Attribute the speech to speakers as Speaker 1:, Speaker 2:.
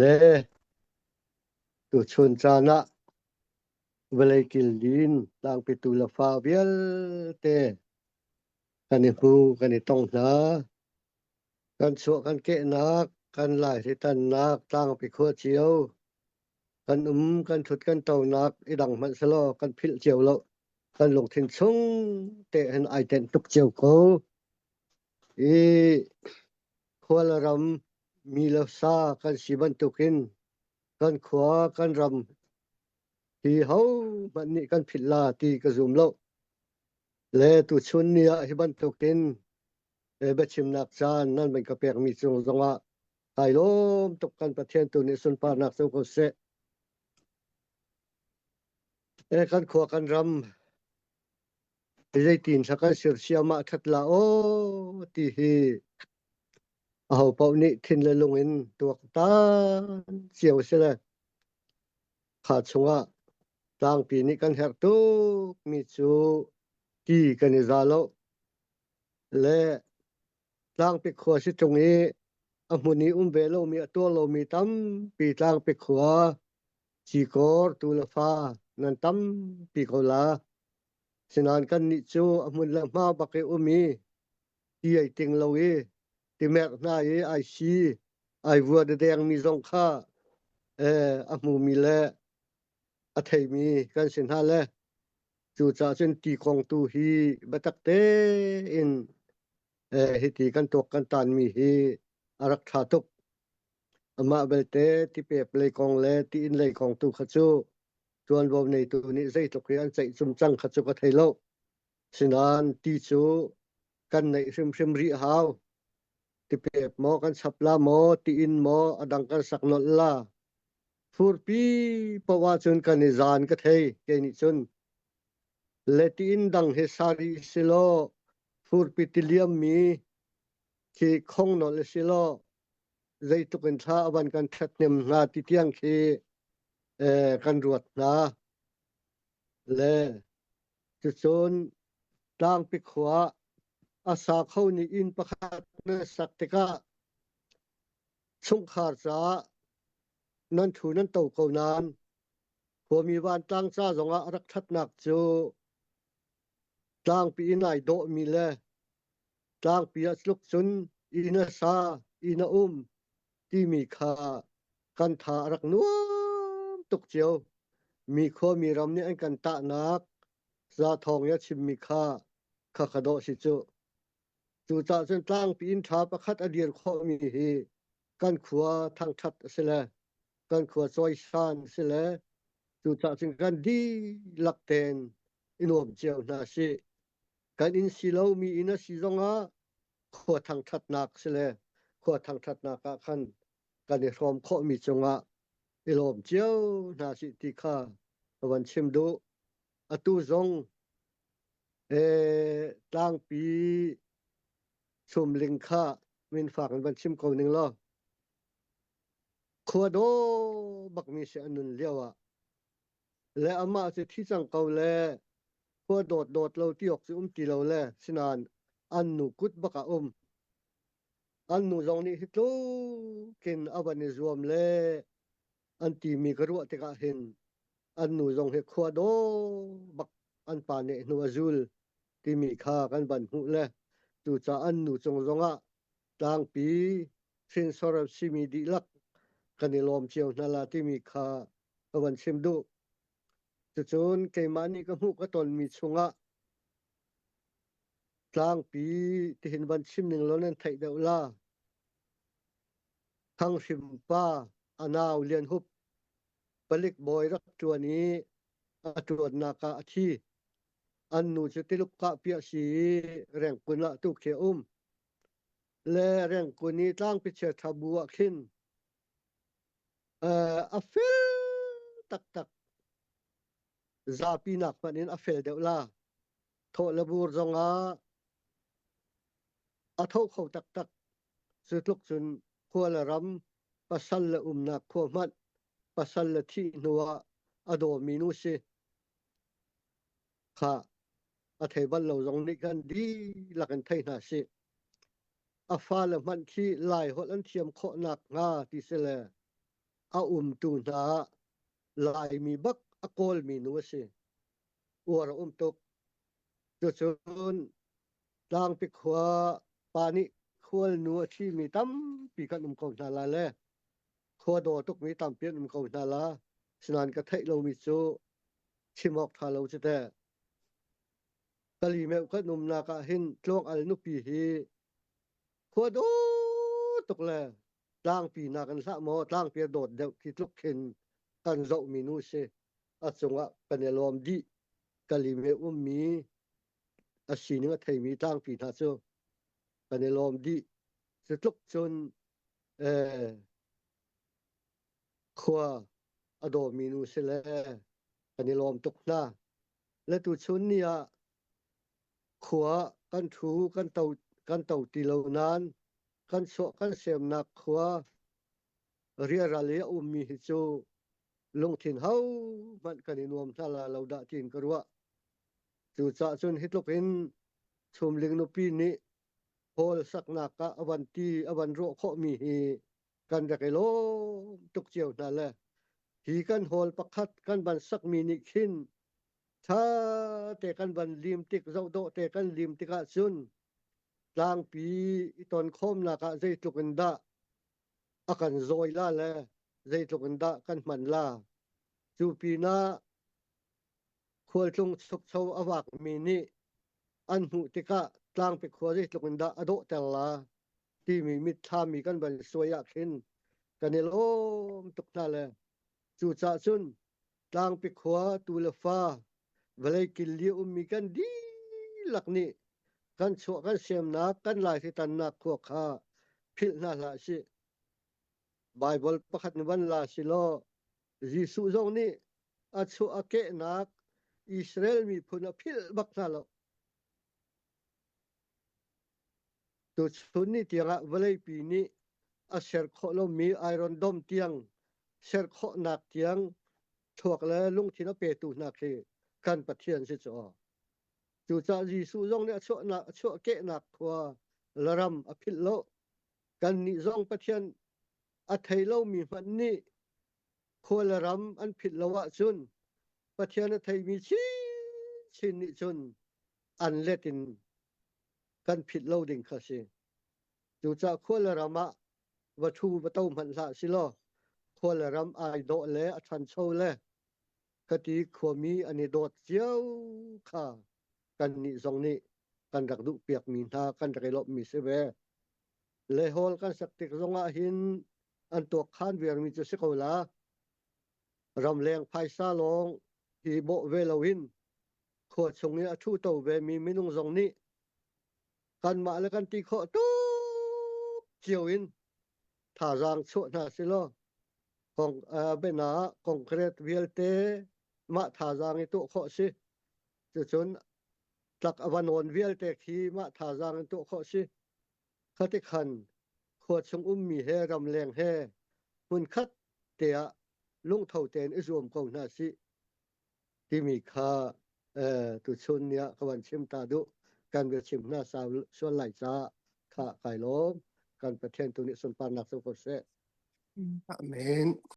Speaker 1: Le tuchun caan ah vawlei kil in tlangpitu le fa vialte kan i hmu, kan i tong hna. Kan chuah kan kehnak, kan laihri tannak tlangpi khua cio, kan um kan ṭhut kan tonak i dang hmanh selaw kan philh cio lo. Kan lungthin chung te hin ai tenh tuk cio ko. I khua le ram mi le sa kan si bantukin kan khua kan ram hi hohmanh nih kan philh la ti ka zum lo. Le tuchun ni ah hi bantukin biachimnak caan nan van ka pekmi cung zongah kai lawm tuk kan Pathian tu nih sunparnak co ko seh. Kan khua kan ram zeitin thla kan sersiam ah ṭhat la aw ti hi aho paoh nih thin le lung in tuaktan cio si le kha chungah tlangpi nih kan herh tuk mi cu ti kan i za lo le tlangpi khua si ṭung i a hmun i um ve lomi a tuar lomi tampi tlangpi khua cikawr tu le fa nan tampi ko la. Sinain kannih cu a hmun le hma bak i um i ti ei ting lo i timerh hna i ai si ai vua dedengmi zong kha a hmumi le a theimi kan si hna le cucaah cun ti kong tu hi biatak tein hiti kan tuak kan tanmi hi a rak ṭha tuk. Amah belte tipep lei kong le ti-inn lei kong tu kha cu ṭuanvo neitu nih zeitluk hi an ceihcum cang kha cu ka thei lo. Sinain ti cu kan neih hrimhrim rih hau. Tipep maw kan chap la maw, ti-inn maw a dang kan sak nolh la. Furpi paoh ahcun kan i zaan ka thei kei nih cun. Le ti-inn dang hi sari silaw furpi tiliammi khi khong nolh silaw zeitluk in thla a van kan ṭhathnem hnga ti tiang khi kan ruat hna. Le cucun tlangpi khua a sa kho nih inn pakhat na sak tikah chungkhar caah nan thu nan to ko nain khuami vantlang ca zongah a rak ṭhatnak cu tlangpi in ai dawhmi le tlangpi ah tluk cun inn a sa, inn a um timi kha kan tha a rak nuam tuk cio. Mi khua mi ram nih an kan tahnak Zathawng i a chimmi kha kha kha dawh si cu. Cucaah cun tlangpi inn ṭha pakhat a dir khawhmi hi kan khua thangṭhat a si le kan khua cawisan a si le cucaah cun kan dihlak tein i nuam cio hna sih. Kan inn si lomi inn a si zongah khua thangṭhatnak si le khua thangṭhatnak ah khan kan i hrawm khawhmi cungah i lawm cio hna sih ti kha ka van chim duh. Atu zong tlangpi chumling kha minfak in van chim ko ning law khua daw bakmi si an nun lio ah le amah cu thi cang ko le khua dawt dawt lo ti awk cu um ti lo le sinain an nu kut bak ah um an nu zong nih hi tlukin a van i zuam le an timi ka ruah tikah hin an nu zong hi khua daw bak an pa nih hnu a zul timi kha kan van hmuh le cucaah an nu cung zongah tlangpi hrinsor simi dihlak kan i lawm cio hna la timi kha ka van chim duh. Cucun keimah nih ka hmuh ka tonmi chungah tlangpi tihin van chim ning law nan theih deuh la. Thanghrim pa a nau Lian Hup palik bawi rak ṭuan i a ṭuannak ah a thi. An nu cu Tuluk kahpiah si i Rengkun ah tu khi a um. Le Rengkun i tlangpi chiaṭha bu ah khin a fel taktak. Zapi nak hmanh in a fel deuh la. Thawh le bur zongah a tho kho taktak. Cu tluk cun khua le ram pasal le umnak khua hmanh pasal le thih hnu ah a dawmi nu si. Kha a thei bal lo zong nih khan dihlak in thei hna sih. A fale hmanh khi Lai holh an thiam khawh nakhnga ti si le. A umtu hna Laimi bak a kawlmi nu a si. Uar a um tuk. Cucun Tlangpi khua pa nih khualnu a ṭhimi tampi kan um ko hna lai le khua daw tukmi tampi an um ko hna la. Sinain ka theih lomi cu chim awk ṭha lo cu teh. Kalimeuh kan umnak ah hin Tluang Al nupi hi khua dawh tuk le tlangpi nak in hlah maw tlangpi a dawt deuh khi tluk khin kan zohmi nu si. A cungah kan i lawm dih. Kalime ummi a sining a theimi tlangpi hna cu kan i lawm dih. Cu tluk cun eh, khua a dawmi nu si le kan i lawm tuk hna. Le tuchun ni ah khua kan thu kan to kan to ti lo nain kan chuah kan semnak khua riaral i a ummi hi cu lungthin hohmanh kan i nuam hna la lo dah tiin ka ruah. Cucaah cun hi tluk in Chumling nupi nih hall saknak ah a van ti a van ruah khawhmi hi kan rak i lawm tuk cio hna le hi kan hall pakhat kan van sakmi nih khin ṭha te kan van lim tik zohdawh te kan lim tikah cun tlangpi i tonkhawmnak ah zeitluk in dah a kan zawi la le zeitluk in dah kan hman la. Cu pinah khualtlung chukcho a vakmi nih an hmuh tikah tlangpi khua zeitluk in dah a dawhter la timi mitthlam i kan van suai ah khin kan i lawm tuk hna le cucaah cun tlangpi khua tu le fa vawlei kil li ummi kan dihlak nih kan chuah kan siamnak kan laihritannak khua kha philh hna hlah sih. Baibal pakhat ni van la si law Jesuh zong nih a chuah a kehnak Israel miphun a philh bak hna lo. Tuchun ni tiangah vawleipi nih a ser khawh lomi Iron Dome tiang ser khawhnak tiang thluak le lungthin a petu hna khi kan Pathian si cu. Cucaah Jesuh zong nih a chuahnak a chuahkehnak khua le ram a philh lo. Kannih zong Pathian a thei lomi hmanh nih khua le ram an philh lo ahcun Pathian a theimi chinchin nih cun an let in kan philh lo ding kha si. Cucaah khua le ram ah va ṭhu va to hmanh hlah si law khua le ram ai dawh le a ṭhancho le khati khuami an i dawt cio kha kannih zong nih kan rak duh piakmi hna kan rak i lawmhmi si ve. Le hall kan sak tik zong ah hin an tuakkhan viarmi cu si ko la. Ramleng phaisa lawng hi bawh ve loin khua chung i a ṭhuto vemi minung zong nih kanmah le kan ti khawh tuk cio in thazaang chuah hna si law kong biana ah concrete vialte mah thazaang i tuah khawh si cucun tlak a va nawn vialte khi mah thazaang in tuah khawh si khati khan khua chung ummi he ramleng he hmunkhat te ah lungtho tein i zuam ko hna sih timi kha tuchun ni ah ka van chim ta duh. Kan biachim hna sual lai caah kha kai lawm. Kan Pathian tu nih sunparnak co ko seh.
Speaker 2: Amen.